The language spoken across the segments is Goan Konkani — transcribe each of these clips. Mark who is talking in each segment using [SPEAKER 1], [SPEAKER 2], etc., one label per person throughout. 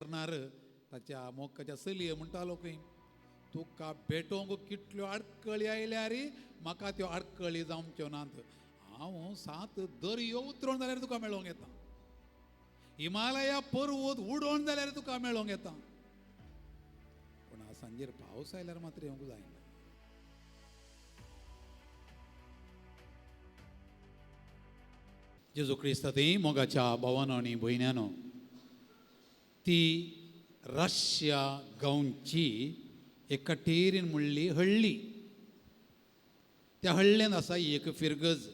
[SPEAKER 1] करणार ताच्या मोकाच्या चलये म्हणटालो खंय तुका भेटोवंक कितल्यो आडकळी आयल्यार म्हाका त्यो आडकळी जावच्यो नात. हांव सात दर्यो उतरोवन जाल्यार तुका मेळोवंक येता, हिमालया पर्वत उडोवन जाल्यार तुका मेळोवंक येता, पूण सांजेर पावस आयल्यार मात्र येवंक जायना. जेजू क्रिस्ता थंय मोगाच्या भावानो आनी भयण्यानो, ती रशिया गांवची एक कटेरीन म्हणली हळ्ळी. त्या हळ्ळेन आसा एक फिरगज.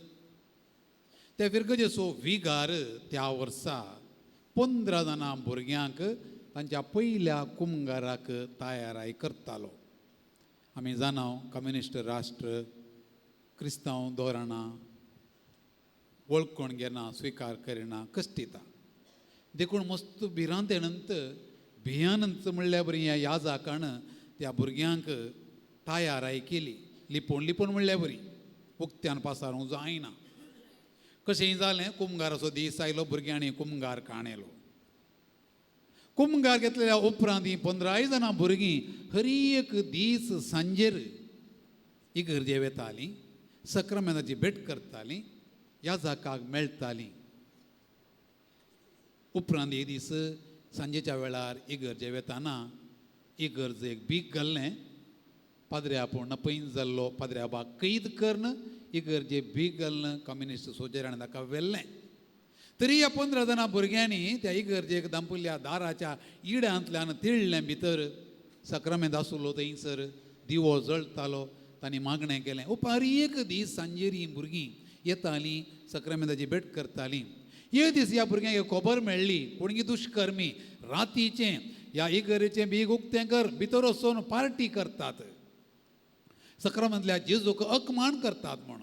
[SPEAKER 1] त्या फिरगजेचो विगार त्या वर्सा 15 जाणां भुरग्यांक तांच्या पयल्या कुमगाराक तयाराय करतालो. आमी जाणां कम्युनिस्ट राष्ट्र क्रिस्तांव धोरणां वळखून घेना, स्विकार करिना, कश्टिता. देखून मस्त भिरांतेनंत भियानंत म्हणल्यार बरी ह्या याजाकान त्या भुरग्यांक तयाराय केली. लिपोवन लिपोवन म्हणल्यार बरी उक्त्यान पासारूंक जायना. कशेंय जालें, कुमगाराचो दीस आयलो, भुरग्यांनी कुमगार काणयलो. कुमगार घेतलेल्या उपरांत हीं 15 जाणां भुरगीं हर एक दीस सांजेर इगर्जे वेतालीं, सक्रामेंताची भेट करतालीं, याजाकाक मेळटालीं. उपरांत एक दीस सांजेच्या वेळार इगर्जे वेताना इगर्जेक बीक घाल्लें. पाद्रे आपूण नपयन जाल्लो, पाद्रे आबाक कैद करून इगर्जे बीक घालून कम्युनिस्ट सोजरान ताका व्हेल्लें. तरी ह्या 15 जाणां भुरग्यांनी त्या इगर्जेक दांपुल्ल्या दाराच्या इड्यांतल्यान तिळ्ळें भितर. सक्रामेंत आसलो थंयसर दिवो जळटालो, तांणी मागणें केलें. उपरांत एक दीस सांजेर हीं भुरगीं येतालीं, सक्रामेंताची भेट करतालीं. एक दीस ह्या भुरग्यांक खबर मेळ्ळी, कोणगी दुश्कर्मी रातीचें ह्या इगर्जेचें बीग उक्तें कर, भितर वचून पार्टी करतात, सक्रामेंतल्या जेजूक अकमान करतात म्हूण.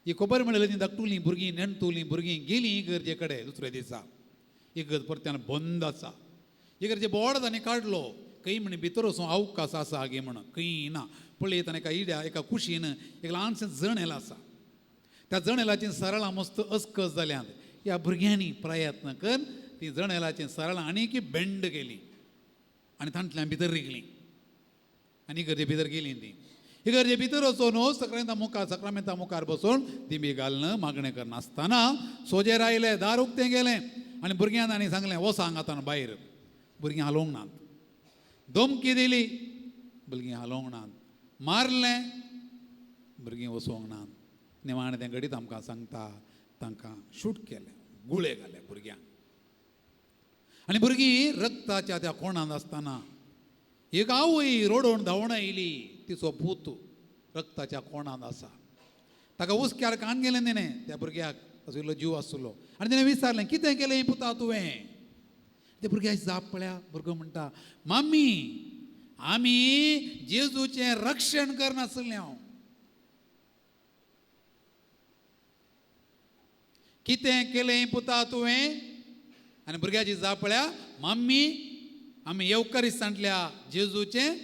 [SPEAKER 1] ही खबर मेळ्ळी ती धाकटुलीं भुरगीं, नेणटुलीं भुरगीं गेलीं इगर्जे कडेन. दुसऱ्या दिसा इगर्ज परत्यान बंद आसा. इगर्जे बोर्ड तांणी काडलो, खंय म्हण भितर वचून अवकाश आसा गे म्हण, खंय ना. पळयतना एका इड्या एका कुशीन एक ल्हानशें जणेल आसा. त्या जणेलाचीं सरळां मस्त अस्कस जाल्यांत. ह्या भुरग्यांनी प्रयत्न कर ती जणेलाचीं सरळां आनीक बेंड केली आनी तांतल्यान भितर रिगलीं आनी इगर्जे भितर गेलीं. ती इगर्जे भितर वचून सक्रामेंता मुखार सक्रामेंता मुखार बसून दिंबी घालून मागणें करनासतना सोजेर आयले, दार उक्तें गेलें आनी भुरग्यांक आनी सांगलें, वच हांगा आतां भायर. भुरगीं हालोवंक नात. धमकी दिली, भुरगीं हालोवंक नात. मारलें, भुरगीं वचोंक नात. निमाणें तें घडीत आमकां सांगता, तांकां शूट केलें, गुळे घाले भुरग्यांक. आनी भुरगीं रक्ताच्या त्या कोणांत आसतना एक आवय रोडोवन धांवण आयली. तिचो पूत रक्ताच्या कोणांत आसा. ताका हुस्क्यार कान गेलें तिणें, त्या भुरग्याक ताचो इल्लो जीव आसलो. आनी तिणें विचारलें, कितें केलें पुता तुवें? त्या भुरग्याची जाप पळया. भुरगो म्हणटा, मामी आमी जेजूचें रक्षण करनासलें. हांव कितें केलें पुता तुवें? आनी भुरग्याची जाप पळया, मम्मी आमी येवकारिस्तांतल्या जेजूचें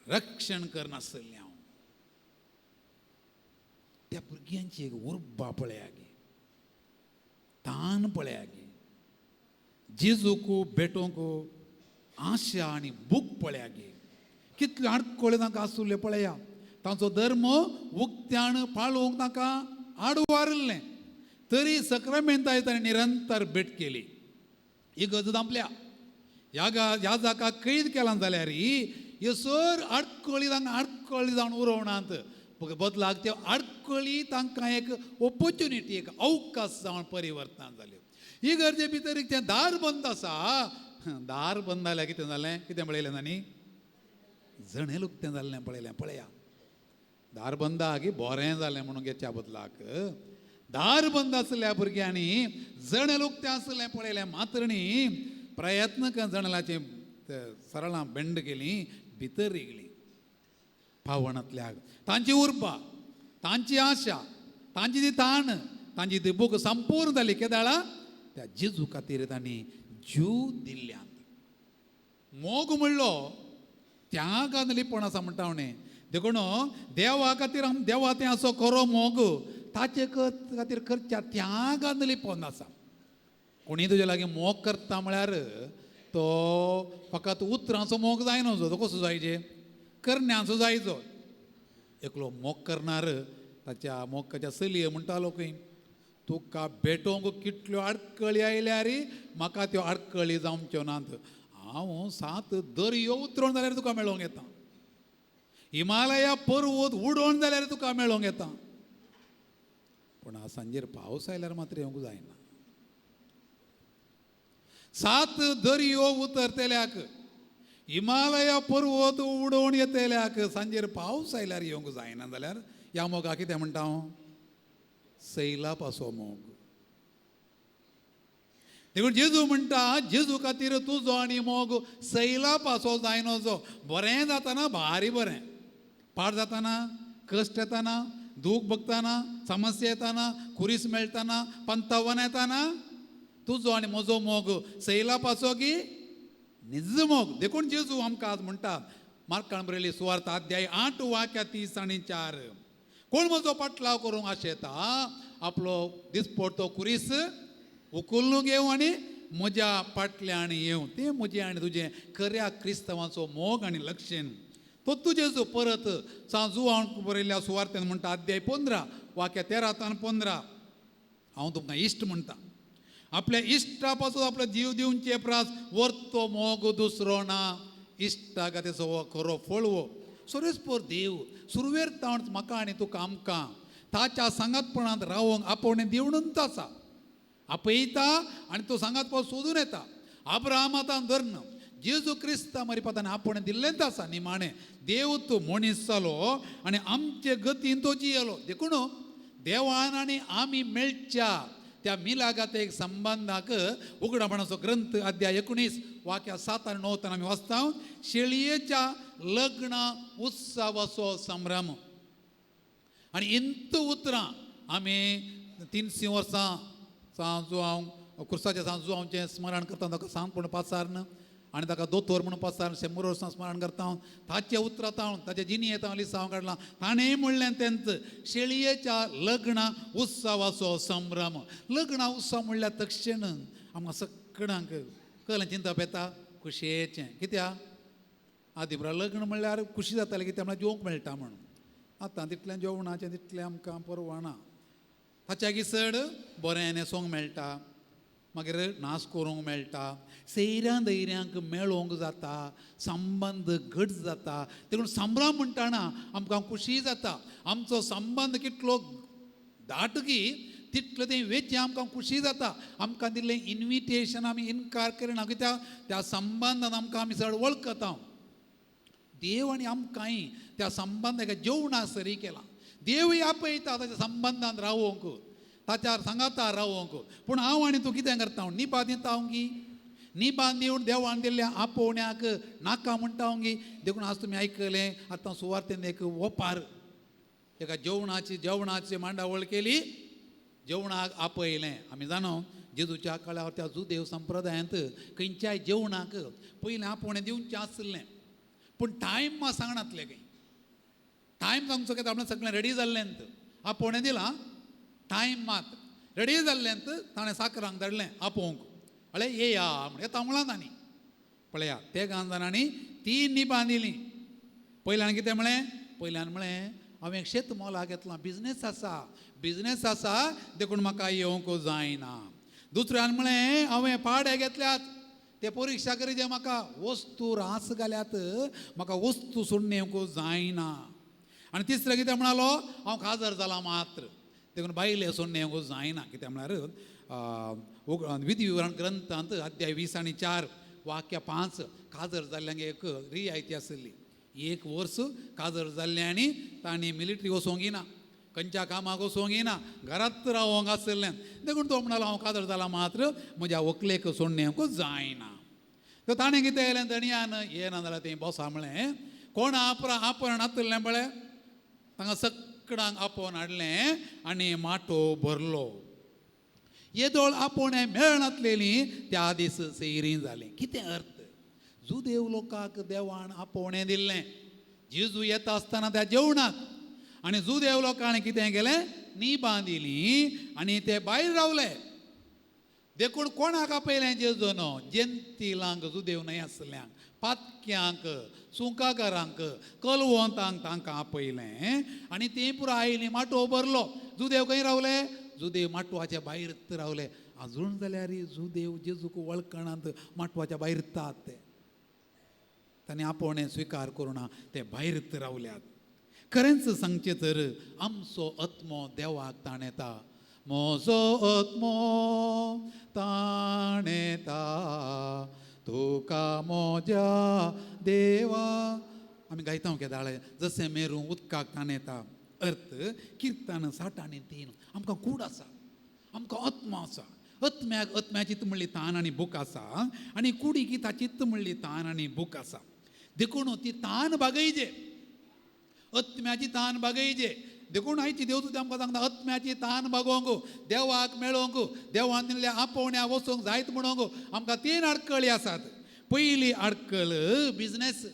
[SPEAKER 1] रक्षण करनासलें. हांव त्या भुरग्यांची एक उर्बा पळया गे, तान पळया गे, जेजूक भेटोवंक आशा आनी भूक पळया गे. कितल्यो आडखळ्यो तांकां आसुल्ल्यो पळया. तांचो धर्म उक्त्यान पाळोवंक तांकां आडवारिल्लें, तरी सक्रामेंताय ताणें निरंतर भेट केली. इगर्ज दांपल्या, ह्या जाका कैद केला जाल्यार हे सर आडखळी तांकां आडखळी जावन उरोवनात, बदलाक त्यो आडखळी तांकां एक ऑपोर्च्युनिटी, एक अवकाश जावन परिवर्तन जाल्यो. इगर्जे भितर तें दार बंद आसा. दार बंद जाल्यार कितें जालें? कितें पळयलें तांणी? जणेल उक्तें जाल्लें पळयलें. पळया, दार बंद आहा की बरें जालें म्हणून घेच्या बदलाक दार बंद आसल्या भुरग्यांनी जणेल उक्तें आसलें पळयलें. मातरणी प्रयत्न कर जणेलाचें सरळां बेंड केली, भितर रिगली. पावणांतल्या तांची उर्बा, तांची आशा, तांची ती ताण, तांची ती भूक संपूर्ण जाली. केदाळा त्या जेजू खातीर तांणी जीव दिल्ल्यान. मोग म्हणलो त्यागान लिपण आसा म्हणटा हांव. देखून देवा खातीर आम देवा तें असो खरो मोग ताचे खातीर करच्या त्यागान लिपोवन आसा. कोणी तुज्या लागीं मोग करता म्हळ्यार तो फकत उतरांचो मोग जायना, तो कसो जायचे करण्यांचो जायचो. एकलो मोग करणार ताच्या मोगाच्या चलये म्हणटालो खंय, तुका भेटोवंक कितल्यो आडकळी आयल्यार म्हाका त्यो आडकळी जावच्यो नात, हांव 7 दर्यो उतरोवन जाल्यार तुका मेळोवंक येता, हिमालया पर्वत उडोवन जाल्यार तुका मेळोवंक येता, पूण आज सांजेर पावस आयल्यार मात्र येवंक जायना. 7 दर्यो उतरतल्याक, हिमालया पर्वत उडोवन येतल्याक सांजेर पावस आयल्यार येवंक जायना जाल्यार ह्या मोगा कितें म्हणटा हांव? सैला पासो मोग. देखून जेजू म्हणटा, जेजू खातीर तुजो आनी मोग सैला पासो जायनो. बरें जाताना भारी बरें, पाड जाताना, कश्ट येताना, दूख भोगताना, समस्या येताना, खुरीस मेळटाना, पंतावन येताना, तुजो आनी म्हजो मोग सैला पासो की निज मोग. देखून जेजू आमकां आज म्हणटा, मार्कान बरयली सुवार्थ अध्याय 8 वाक्या 30 आनी 4, कोण म्हजो पाटलाव करूंक आशेता आपलो दिसपडतो खुरीस उखलून घेवं आनी म्हज्या पाटल्यान येवं. तें म्हजें आनी तुजें खऱ्या क्रिस्तांवाचो मोग आनी लक्षण. तो तुजेचो परत सांजू बरयल्ल्या सुवार्तेन म्हणटा अध्याय 15 वाक्या 13 आनी 15, हांव तुमकां इश्ट म्हणटा, आपल्या इश्टा पासून आपलो जीव दिवचे प्रास वर्तो मोग दुसरो ना. इश्टाक तेचो हो खरो फळवो सुरेसपोर देव सुरवेर ताण म्हाका आनी तुका आमकां ताच्या सांगातपणांत रावंक आपोवणें दिवनूच आसा. आपयता आनी तो सांगातपण सोदून येता. अब्राहमातान धरून जेजू क्रिस्ता मरिपातान आपोवणें दिल्लेंच आसा. निमाणें देव तूं मनीस जालो आनी आमचे गतीन तो जियेलो. देखून देवान आनी आमी मेळच्या त्या मिलागात एक संबंधाक उगडापणाचो ग्रंथ अध्याय 19 वाक्या 7 आनी 9 आमी वाचता, शेळयेच्या लग्न उत्सवाचो संभ्रम. आनी इंत उतरां आमी 300 वर्सां सांजू हांव क्रुसाच्या सांजू हांवचें स्मरण करता, ताका सांग म्हूण पासारन आनी ताका दोतोर म्हणून पासार 100 वर्सां स्मरण करता. ताचे उतरां हांव ताचे जिणयेंत हांव लिसांव काडलां. ताणें म्हणलें तेंच, शेळयेच्या लग्न उत्सवाचो संभ्रम. लग्न उत्सव म्हणल्यार तक्षण आमकां सगळ्यांक कळ्ळें चिंतप येता खुशयेचें. कित्याक आदी म्हळ्यार लग्न म्हणल्यार खुशी जाताली, कित्याक म्हळ्यार जेवंक मेळटा म्हणून. आतां तितलें जेवणाचें तितलें आमकां परवाना. ताच्या चड बरें न्हेसोंक मेळटा, मागीर नाच करूंक मेळटा, सैऱ्यां धैर्यांक मेळोवंक जाता, संबंद घट जाता. देखून संभ्रम म्हणटाना आमकां खुशी जाता. आमचो संबंद कितलो दाट की तितलें तें वेचें आमकां खुशी जाता. आमकां दिल्लें इन्विटेशन आमी इनकार करिना, कित्याक त्या संबंदान आमकां आमी चड वळखता. देव आनी आमकांय त्या संबंदाक जेवणा सरी केला. देवूय आपयता ताच्या संबंदान रावोंक, ताच्या सांगाता रावोंक. पूण हांव आनी तूं कितें करता? निपा दिता हांव की निपा दिवन देवान दिल्ल्या आपोवण्याक नाका म्हणटा हांव की. देखून आज तुमी आयकलें आतां सुवार्तेन एक ओपार, एका जेवणाची जेवणाची मांडावळ केली, जेवणाक आपयलें. आमी जाणो जेजूच्या काळार त्या जुदेव संप्रदायांत खंयच्याय जेवणाक पयलें आपोवणें दिवचें आसलें, पूण टायम मात सांगनातलें. खंय टायम सांगचो कित्याक आपणें सगळें रेडी जाल्लें, आपोवणें दिलां, टायम मात रेडी जाल्लें. ताणें साकरांक धाडलें आपोवंक, अळे येया म्हण येता म्हणलां तांणी. पळया तेगां जाणांनी 3 निपां दिलीं. पयल्यान कितें म्हळें? पयल्यान म्हळें हांवें शेत मोलाक घेतलां, बिजनेस आसा, बिजनेस आसा देखून म्हाका येवंक जायना. दुसऱ्यान म्हळें हांवें पाडे घेतल्यात, ते परिक्षा करीचे म्हाका वस्तू रास घाल्यात, म्हाका वस्तू सोडून येवंक जायना. आनी तिसरें कितें म्हणालो? हांव काजार जालां मात्र, देखून बायले सोडून येवंक जायना. कितें म्हळ्यार विधी विवरण ग्रंथांत अध्याय 20 आनी 4 वाक्य 5 काजर जाल्ल्यांक एक रियायती आसली. 1 वर्स काजर जाल्लें आनी तांणी मिलिटरी वचोंक ना, खंयच्या कामाक वचोंक ना, घरांत रावोंक आसलें. देखून तो म्हणालो हांव काजर जाला मात्र म्हज्या व्हंकलेक सोडून येवंक जायना. तर ताणें कितें केलें? धनयान येना जाल्यार तें बॉसा म्हळें, कोण आपण नातलें पळय, तांकां सगळ्यांक आपोवन हाडलें आनी माटो भरलो. येदोळ आपोवणें मेळनातलेली त्या दीस सैरी जालीं. कितें अर्थ? जुदेव लोकांक देवान आपोवणें दिल्लें जेजू येता आसतना त्या जेवणाक, आनी जुदेव लोकांनी कितें केलें? निबां दिली आनी ते भायर रावले. देखून कोणाक आपयलें जेजून? जेंतिलांक, जुदेव न्हय आसल्यांक, पातक्यांक, सुंकाकारांक, कलवंतांक तांकां आपयलें आनी तीं पुरो आयलीं. माटोव भरलो. जुदेव खंय रावले? जुदेव माटवाच्या भायर रावले. आजून जाल्यार जुदेव जेजूक वळखणांत माटवाच्या भायर तात ते. तांणी आपोवणें स्विकार करुना, ते भायर रावल्यात. खरेंच सांगचें तर आमचो आत्मो देवाक ताणेता. म्हजो आत्मो ताणेता तुका म्हज्या देवा. आमी गायता केदाळे जशें मेरू उदकाक ताणेता. अर्थ किर्तन 63. आमकां कूड आसा, आमकां आत्मो आसा. आत्म्याक आत्म्याची म्हणली तान आनी भूक आसा आनी कुडीक ताचीच म्हणली तान आनी भूक आसा. देखून ती तान भागयजे, आत्म्याची तान भागयजे. देखून आयची देव सुद्दां आमकां सांगता आत्म्याची तान भागोवंक, देवाक मेळोवंक, देवान दिल्ल्या आपोवण्या वचूंक जायत म्हणोवंक आमकां 3 आडकळी आसात. पयली आडकळ बिजनेस,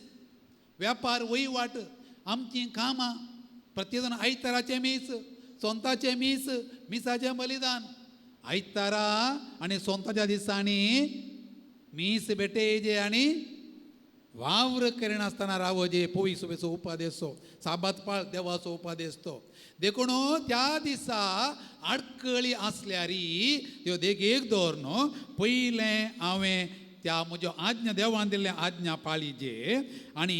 [SPEAKER 1] वेपार, वहिवाट, आमचीं कामां. प्रत्येक जाण आयताराचें मीस, सोंताचें मीस, मिसाचें बलिदान. आयतारा आनी सोंताच्या दिसांनी मीस भेटयजे आनी वावर करिनासतना रावजे. पयसो उपादेसो, साबात पाळ देवाचो उपादेस तो. देखून त्या दिसा आडकळी आसल्यार त्यो देगेक दवर न्हू. पयलें हांवें त्या म्हज्यो आज्ञा देवान दिल्ल्या आज्ञा पाळीजे आनी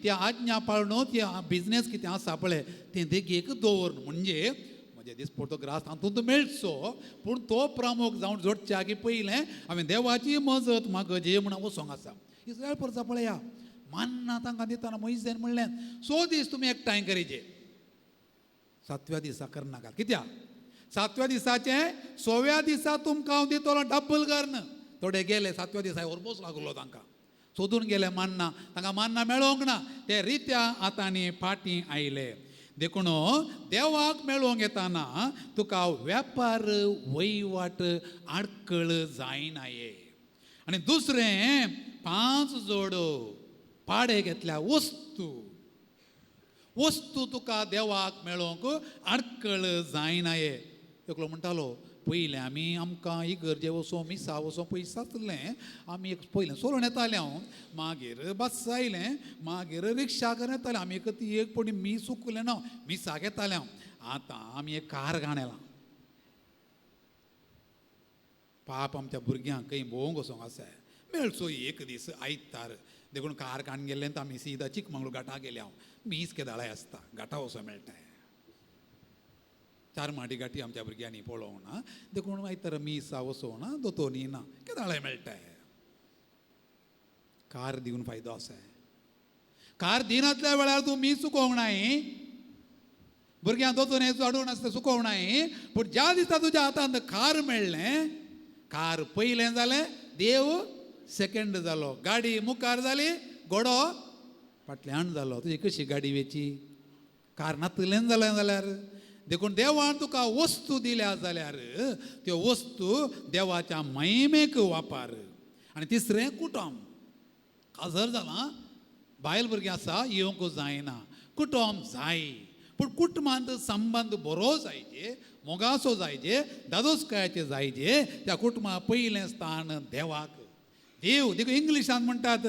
[SPEAKER 1] त्या आज्ञा पाळून ती बिजनेस कितें आसा पळय तें देगेक दवर. म्हणजे म्हजे दिसपडतो ग्रास तातूंत मेळचो, पूण तो प्रमुख जावन जोडच्या की पयलें हांवें देवाची मजत मागजे म्हणून वचोंक आसा. इस्रायल परसा पळया मान्ना तांकां दितना मोयजेन म्हणलें 100 दीस तुमी एकठांय करीचे, 7व्या दिसा करनाकात. कित्याक? 7व्या दिसाचें 100व्या दिसा तुमकां हांव दितलो डब्बल गर्न. थोडे गेले 7व्या दिसा ओरबोस लागलो तांकां, सोदून गेले मान्ना, तांकां मान्ना मेळोंक ना. ते रित्या हातांनी फाटीं आयले. देखून देवाक मेळोवंक येताना तुका वेपार वहिवाट आडकळ जायना. आनी दुसरें 5 जोड पाडे घेतल्या वस्तू. वस्तू तुका देवाक मेळोवंक आडकळ जायना. एकलो म्हणटालो पयलें आमी आमकां इगर्जे वचों मिसा वचों पयशे आसलें, आमी एक पयलें सोलून येतालें हांव, मागीर बस आयलें, मागीर रिक्षा करून येतालें आमी. एक ती एक पटी मीस चुकलें ना, मिसाक येतालें हांव. आतां आमी एक कार घाणेलां. पाप आमच्या भुरग्यांक खंय भोवंक वचोंक आसा मेळचो एक दीस आयतार. देखून कार काडून गेल्लें तर आमी सीदा चिकमंगळूर घाटा गेले हांव. मीस केदाळाय आसता घाटा वचों मेळटा. 4 माटी गाठी आमच्या भुरग्यांनी पळोवंक ना. देखून आयतार मिसा वचोंक ना, दोतोनी ना, केदाळाय मेळटा. कार दिवन फायदो आसा. कार दिनातल्या वेळार तूं मीस चुकोवंक नाय, भुरग्यांक दोतोनी हाडून आसता चुकोवंक नाय. पूण ज्या दिसा तुज्या हातांत कार मेळ्ळें, कार पयलें जालें, देव सेकंड जालो, गाडी मुखार जाली, घोडो फाटल्यान जालो. तुजी कशी गाडी वेची? कार नातलें जालें जाल्यार. देखून देवान तुका वस्तू दिल्या जाल्यार त्यो वस्तू देवाच्या महिमेक वापर. आनी तिसरें कुटुंब. काजर जालां, बायल भुरगीं आसा, येवंक जायना, कुटुंब जाय. पूण कुटुंबांत संबंद बरो जायजे, मोगाचो जायजे, दादोसकायाचे जायजे. त्या कुटुंबा पयलें स्थान देवाक. देव देखून इंग्लिशान म्हणटात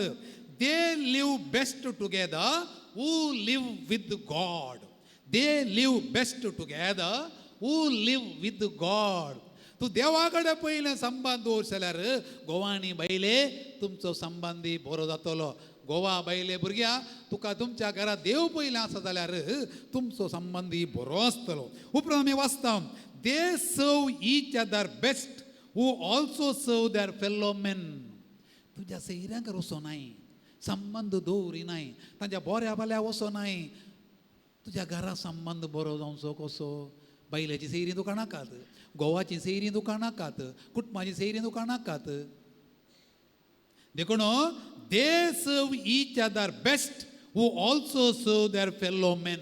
[SPEAKER 1] they live best together who live with God. They live best together who live with God. तूं देवा कडेन पयलें संबंद दवर जाल्यार गोवा आनी बायले तुमचो संबंदी बरो जातलो. गोवा बायले भुरग्या तुका तुमच्या घरा देव पयलें आसा जाल्यार तुमचो संबंदी बरो आसतलो. उपरांत आमी वाचता they serve each other best who also serve their fellow men. तुज्या सैऱ्यांक वचोनाय, संबंद दवरिनाय, तांच्या बऱ्या भल्या वचोनाय. तुज्या घरा संबंद बरो जावचो कसो? बायलेची सैरी तुका नाकात, गोवाची सैरी तुका नाकात, कुटुंबाची सैरी तुका नाकात. देखून they serve each other best who also serve their fellow men.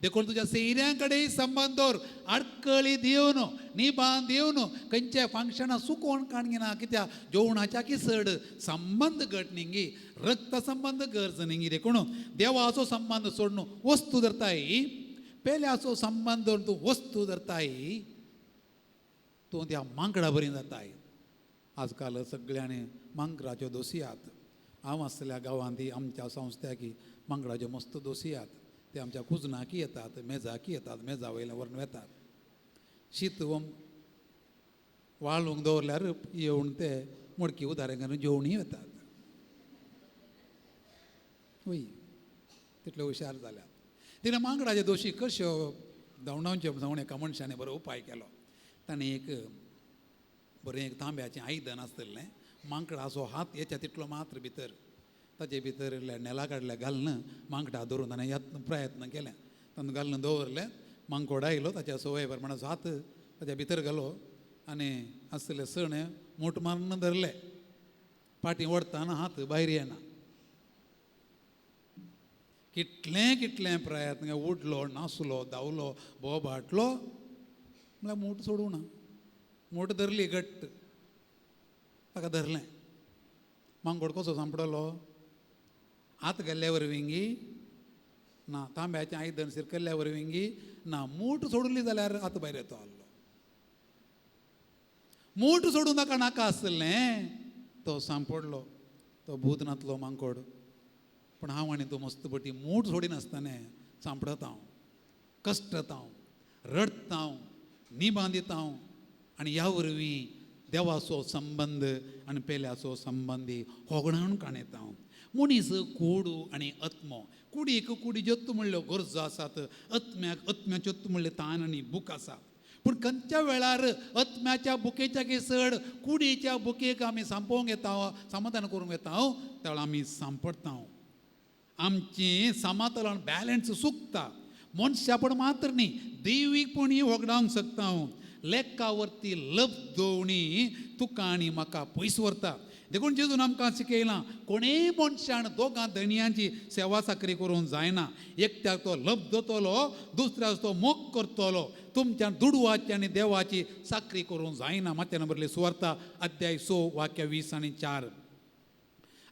[SPEAKER 1] देखून तुज्या सैऱ्यां कडेन संबंद दवर, आडकळी दिवन निबान दिवन खंयच्या फंक्शनां सुकोवन काडगिना. कित्याक जेवणाच्या की चड संबंद घट न्ही, रक्त संबंद गरज न्ही. देखून देवाचो संबंद सोडून वस्तू धरताय, पेल्याचो संबंद दवरून तूं वस्तू धरताय, तूं त्या मांकडा बरी जाताय. आजकाल सगळ्यांनी मांकराच्यो दोसयात. हांव आसल्या गांवांत आमच्या संस्थ्याकी मांकडाच्यो मस्त दोसयात. ते आमच्या कुजनाकी येतात, मेजाकी येतात, मेजा वयल्या व्हरून वेतात. शीत वाळूंक दवरल्यार येवन ते मडकी उदारें घालून जेवणूय वतात. वय तितले हुशार जाल्यात. तिणें मांकडाचे दोशी कश्यो धांवडावच्यो जावन एका मनशान बरो उपाय केलो. ताणें एक बरें एक तांब्याचें आयदन आसतलें, मांकडाचो हात येता तितलो मात्र भितर, ताजे भितर नेला काडल्या घालून मांकडा धरून ताणें यत्न प्रयत्न केलें. तातूंत घालून दवरलें, मांकोड आयलो ताच्या सवय प्रमाणाचो हात ताच्या भितर घालो आनी आसले सणे मूठ मारून धरले. फाटीं ओडटाना हात भायर येना. कितलें कितलें प्रयत्न, उडलो, नासलो, धांवलो, बोबाटलो, म्हळ्यार मूठ सोडूं ना. मूठ धरली घट्ट, ताका धरलें. मांकोड कसो सांपडलो? हात घाल्ल्या वरवीं ना, तांब्याचें आयदन शिरकल्ल्या वरवीं ना, मूठ सोडली जाल्यार हात भायर येतो आहलो. मूठ सोडून ताका नाका आसलें, तो सांपडलो, तो भूत नातलो मांकोड. पूण हांव आनी तूं मस्त पटी मूठ सोडिनासतना सांपडत हांव, कश्टत हांव, रडटा हांव, निबां दिता हांव. आनी ह्या वरवीं देवाचो संबंद आनी पेल्याचो संबंदी होगडावन काणयता हांव. मनीस कोडू आनी आत्मो, कुडीक कुडीच्योच म्हणल्यो गरजो आसात, आत्म्याक आत्म्याच्योच म्हणल्यो तान आनी भूक आसा. पूण खंयच्या वेळार आत्म्याच्या बुकेच्या की चड कुडीच्या बुकेक आमी सांपोवंक येता, समाधान करूंक येता, त्या वेळार आमी सांपडटा. आमचें समातोलन बॅलन्स चुकता. मनशापण मात्र न्ही, दैवीकपणी होगडावंक शकता हांव. लेखावरती लब्दोवणी तुका आनी म्हाका पयस व्हरता. देखून जेजून आमकां शिकयलां, कोणेय मनशान दोगां धनयांची सेवा चाकरी करूंक जायना. एकट्याक तो लब्दतलो, दुसऱ्याक तो मोग करतलो. तुमच्या दुडवाची आनी देवाची चाकरी करूंक जायना. मात्या नंबरली सुवार्ता अध्याय 6 वाक्य 20 आनी 4.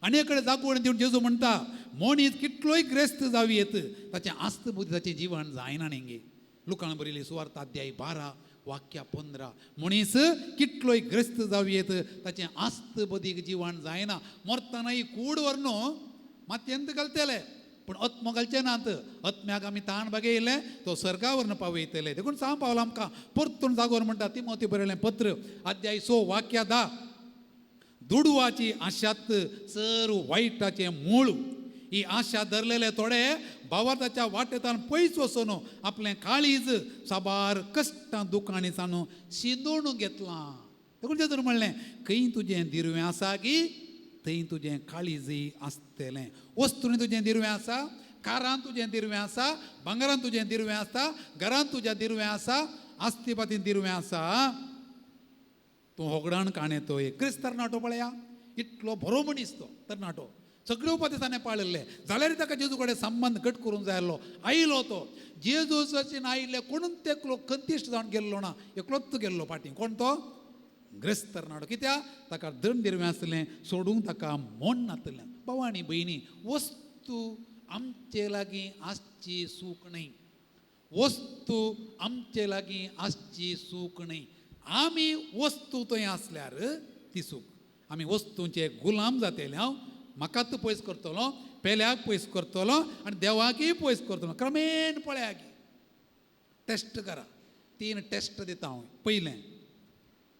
[SPEAKER 1] आनी एक कडेन जागवण दिवन जेजू म्हणटा, मनीस कितलोय ग्रेस्त जावं येत, ताचें आस्त बुद्धी ताचें जिवन जायना न्ही. लुकान बरयली सुवार्ता अध्याय 12 वाक्य 15. मनीस कितलोय ग्रस्त जावं येत, ताचें आस्त बदीक जिवन जायना. मरतनाय कूड व्हरून मातयेंत घालतले, पूण आत्मो घालचे नात. आत्म्याक आमी ताण बागयले तो सर्गा व्हरून पावयतले. देखून सांग पावला आमकां परतून जागोर म्हणटा तिमोती बरयलें पत्र अध्याय 6 वाक्य 10. दुडवाची आशात चर वायटाचें मूळ. ही आशा धरलेले थोडे भावार्थाच्या वाटेंतल्यान पयस वचून आपलें काळीज साबार कश्टां दुकांनी सानू शिंदोवन घेतलां. देखून जेजून म्हणलें, खंय तुजें दिरवें आसा की थंय तुजें काळीजय आसतलें. वस्तूंनी तुजें दिरवें आसा, कारान तुजें दिरवें आसा, भांगरान तुजें दिरवें आसा, घरान तुज्या दिरवें आसा, आस्ती पातीन दिरवें आसा. तूं होगडाण काणयतोय. क्रिस्त तरणाटो पळया, इतलो बरो मनीस तो तरणाटो, सगळे उपाय ताणें पाळिल्ले, जाल्यार ताका जेजू कडेन संबंद घट करूंक जाय आसलो. आयलो तो जेजूचेन आयिल्ले कोणूच एकलो कंतिश्ट जावन गेल्लो ना, एकलोच गेल्लो फाटीं. कोण तो? ग्रेस्त तरणाटो. कित्याक? ताका दंड दिरवें आसलें, सोडूंक ताका मन नासलें. भाव आनी भयणी, वस्तू आमचे लागीं आसची सूख न्हय, वस्तू आमचे लागीं आसची सूख न्हय. आमी वस्तू थंय आसल्यार ती सूख. आमी वस्तूंचे गुलाम जातले. हांव म्हाकाच पयस करतलो, पेल्याक पयस करतलो आनी देवाकय पयस करतलो. क्रमेन पळया की टेस्ट करा. 3 टेस्ट दिता हांव. पयलें,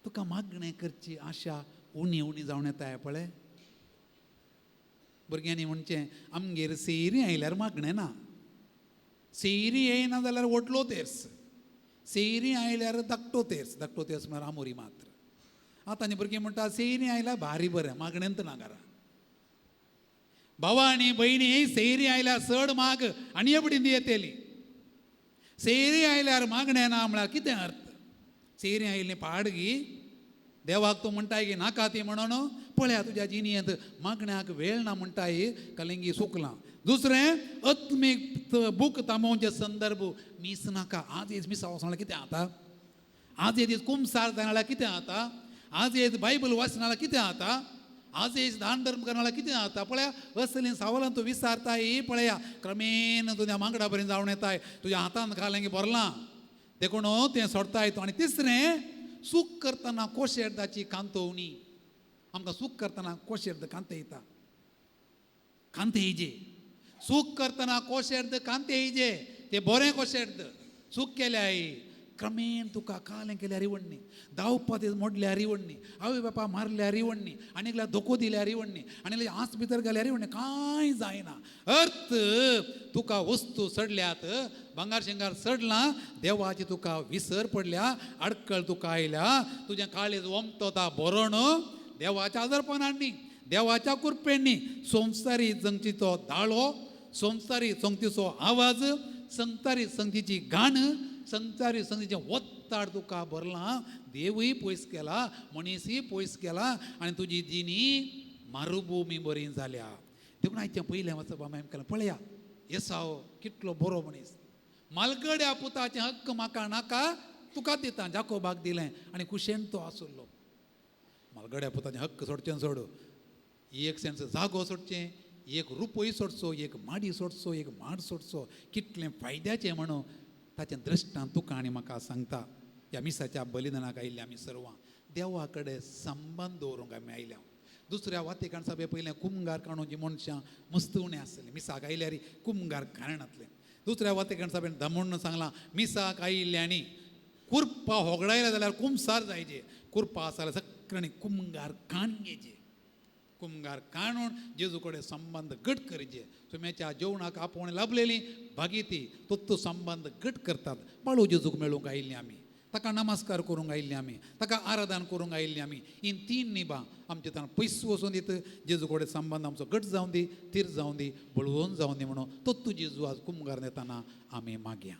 [SPEAKER 1] तुका मागणें करची आशा उणी उणी जावन येता पळय. भुरग्यांनी म्हणचें, आमगेर सेरी आयल्यार मागणें ना, सेरी येयना जाल्यार व्हडलो तेर्स, सेरी आयल्यार धाकटो तेर्स, धाकटो तेर्स म्हळ्यार आमोरी मात्र. आतां आनी भुरगीं म्हणटा सेरी आयल्यार भारी बरें, मागणेंत ना घरा. भावा आनी भयणी, सेरी आयल्यार चड माग आनी एबडी येतली. सेरी आयल्यार मागणें ना म्हळ्यार कितें अर्थ? सेरी आयिल्ली पाडगी देवाक तूं म्हणटाय की नाका ती म्हणून पळया तुज्या जिणेंत मागण्याक वेळ ना म्हणटाय, कलिंगी सुकलां. दुसरें, आत्मीक बूक तांबोवचे संदर्भ मीस नाका. आज एक मिसा वचों कितें जाता? आज एक दीस कुमसार जाणां कितें जाता? आज एक बायबल वाचना कितें जाता? आज एक दान धर्म करणारा कितें जाता? पळया असलीं सावलां तूं विसारताय. पळया क्रमेन तुज्या मांगडा पर्यंत जावन येताय, तुज्या हातान घालें की भरलां, देखून तें सोडताय तूं. आनी तिसरें, चूक करतना कोशेर्दाची कांतोवणी. आमकां चूक करतना कोशेर्द कांतयता, कांतयजे. चूक करतना कोशेर्द कांतयजे, ते बरें कोशेर्द. चूक केल्याय क्रमेण तुका कालें केल्यार रिवण्णी, धांवपा मोडल्यार रिवण्णी, आवय बापा मारल्यार रिवण्णी, आनी एकल्या धोको दिल्यार रिवण्णी, आनी आस भितर घाल्यार रिवण्णी, कांय जायना. अर्थ तुका वस्तू चडल्यात, भांगार शिंगार चडलां, देवाची तुका विसर पडल्या, आडकळ तुका आयल्या, तुजें काळीज ओमतोता बरो न्हू देवाच्या आजारपणांनी, देवाच्या कृपेंनी. संवसारी जंगचीचो दाळो, संवसारी संगतीचो आवाज, संवसारी संगतीची गाण, संवसारी संगतीचें वत्ताड तुका भरलां. देवूय पयस केला, मनीसूय पयस केला, आनी तुजी जिणी मारुभुमी बरी जाल्या. देखून आयचें पयलें वचप आमी केलां. पळया येसाव कितलो बरो मनीस. मालगड्या पुताचें हक्क म्हाका नाका, तुका दिता, जाकोबाक दिलें आनी खुशेन तो आसलो. मालगड्या पुताचें हक्क सोडचें सोड, एक सेंस जागो सोडचें, एक रुपय सोडचो, एक माडी सोडचो, एक माड सोडचो, कितलें फायद्याचें म्हणून ताचें दृश्टांत तुका आनी म्हाका सांगता. ह्या मिसाच्या बलिदानाक आयिल्ल्या आमी सर्वां देवा कडेन संबंद दवरूंक आमी आयल्या. दुसऱ्या वातिकान सभे पयलें कुमगार काडून जी मनशां मस्त उणें आसलें, मिसाक आयल्यार कुमगार कारणांतलें. दुसऱ्या वातिकान सभेन दमून सांगलां, मिसाक आयिल्ल्यांनी कुरपा होगडायल्या जाल्यार कुमसार जायचे, कुरपा आसा जाल्यार सगळ्यांनी कुमगार काण घेवचे, कुमगार काणून जेजू कडेन संबंद घट करचे. सुम्याच्या जेवणाक आपोवणें लाभलेली भागीती तत्व संबंद घट करतात. बाळू जेजूक मेळूंक आयिल्लीं आमी, ताका नमस्कार करूंक आयिल्लीं आमी, ताका आराधन करूंक आयिल्लीं आमी. हीं तीन निबां आमचे ताण पयस वचून दित, जेजू कडेन संबंद आमचो घट जावं दी, थीर जावं दी, बळवून जावं दी म्हणून तत्व जेजू आज कुमगार येताना आमी मागया.